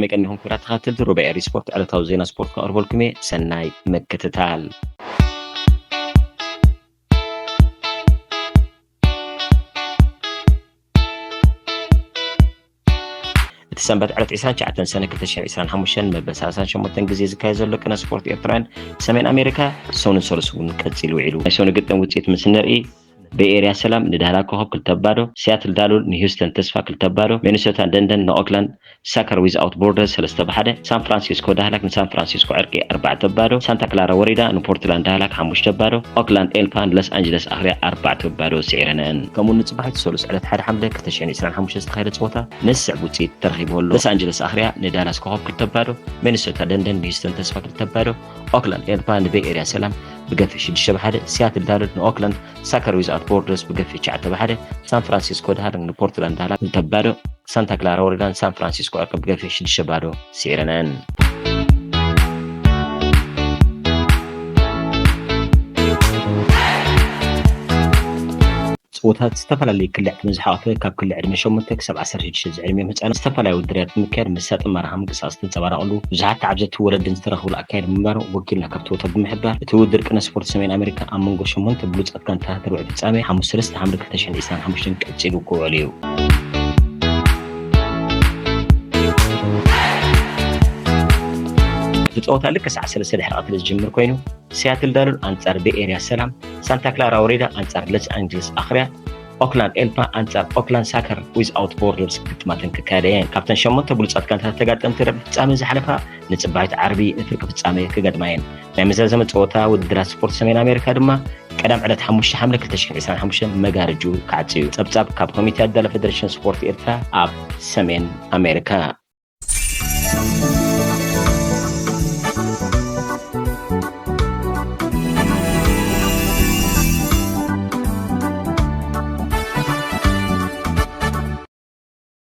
መቀኒኹም ክብራት ተኸታተልቲ ሩባ ኤሪ ስፖርት ዕለታዊ ዜና ስፖርት ከቕርበልኩም እየ። ሰናይ ምክትታል። እቲ ሰንበት ዕለት ዕስራን ትሽዓተን ሰነ ክልተ ሽሕን ዕስራን ሓሙሽተን መበል ሰላሳን ሸሞንተን ግዜ ዝካየድ ዘሎ ቅነ ስፖርት ኤርትራን ሰሜን ኣሜሪካ ሰኑን ሰሉስን ቀጺሉ ውዒሉ። ናይ ሰኑ ግጥም ውጽኢት ምስ ንርኢ፣ ቤይ ኤርያ ሰላም ንዳህላክ ኮኸብ ክልተ ባዶ፣ ሲያትል ዳሉል ንሂውስተን ተስፋ ክልተ ባዶ፣ ሚኒሶታ ደንደን ንኦክላንድ ሳከር ዊዝኣውት ቦርደር ሰለስተ ብሓደ፣ ሳን ፍራንሲስኮ ዳህላክ ንሳን ፍራንሲስኮ ዕርቂ ኣርባዕተ ባዶ፣ ሳንታ ክላራ ወሪዳ ንፖርትላንድ ዳህላክ ሓሙሽተ ባዶ፣ ኦክላንድ ኤልፓ ንሎስ ኣንጀለስ ኣኽርያ ኣርባዕተ ባዶ ስዒረነን። ከምኡ ንጽባሒት ሰሉስ ዕለት ሓደ ሓምለ ክልተ ሽሕን ዕስራን ሓሙሽተን ዝተኻየደ ጸወታ ንስዕብ ውጽኢት ተረኺቡ ኣሎ። ሎስ ኣንጀለስ ኣኽርያ ንዳላስ ኮኸብ ክልተ ባዶ፣ ሚኒሶታ ደንደን ንሂውስተን ተስፋ ክልተ ባዶ፣ ኦክላንድ ኤልፓ ንቤይ ኤርያ ሰላም ብገፊሕ ሽዱሽተ ብሓደ፣ ሲያትል ዳሉል ንኦክላንድ ሳከር ዊዝኣውት ቦርደርስ ብገፊሕ ትሽዓተ ብሓደ፣ ሳን ፍራንሲስኮ ዳህላክ ንፖርትላንድ ዳህላክ ክልተ ባዶ፣ ሳንታ ክላራ ወሪዳ ንሳን ፍራንሲስኮ ዕርቂ ብገፊሕ ሽዱሽተ ባዶ ስዒረነን። ጸወታት ዝተፈላለዩ ክልዕቲ ምስ ዝሓቖፈ፣ ካብ ክሊ ዕድመ ሸሞንተ ክሳብ ዓሰርተ ሽዱሽተ ዝዕድሚኦም ህጻናት ዝተፈላለዩ ውድድራት ብምክያድ መሳጢ መርሃ ምንቅስቓስ ዝተንጸባረቐሉ፣ ብዙሓት ተዓዘብቲ ወለድን ዝተረኽብሉ ኣካይዳ ምንባሩ ወኪልና ካብ ጸወታ ብምሕባር፣ እቲ ውድድር ቅነ ስፖርት ሰሜን ኣሜሪካ ኣብ መንጎ ሸሞንተ ብሉጻት ጋንታታት ርብዒ ፍጻሜ ሓሙስ ሰለስተ ሓምለ ክልተ ሽሕን ዕስራን ሓሙሽተን ቀጺሉ ክውዕል እዩ። እቲ ጸወታ ልክዕ ሰዓት ሰለስተ ድሕሪ ቀትሪ ዝጅምር ኮይኑ፣ ሲያትል ዳሉል ኣንጻር ቤይ ኤርያ ሰላም፣ ሳንታ ክላራ ወሪዳ ኣንጻር ሎስ ኣንጀለስ ኣኽርያ፣ ኦክላንድ ኤልፓ ኣንጻር ኦክላንድ ሳከር ዊዝኣውት ቦርደርስ ግጥማተን ክካየዳ እየን። ካብተን ሸሞንተ ብሉጻት ጋንታታት ተጋጠምቲ ርብዒ ፍጻሜ ዝሓለፋ ንጽባሒት ዓርቢ ንፍርቂ ፍጻሜ ክገጥማ እየን። ናይ መዛዘሚ ጸወታ ውድድራት ስፖርት ሰሜን ኣሜሪካ ድማ ቀዳም ዕለት ሓሙሽተ ሓምለ ክልተ ሽሕን ዕስራን ሓሙሽተን መጋረጁ ክዓጽ እዩ። ጸብጻብ ካብ ኮሚቴ ኣዳለ ፌደሬሽን ስፖርት ኤርትራ ኣብ ሰሜን ኣሜሪካ።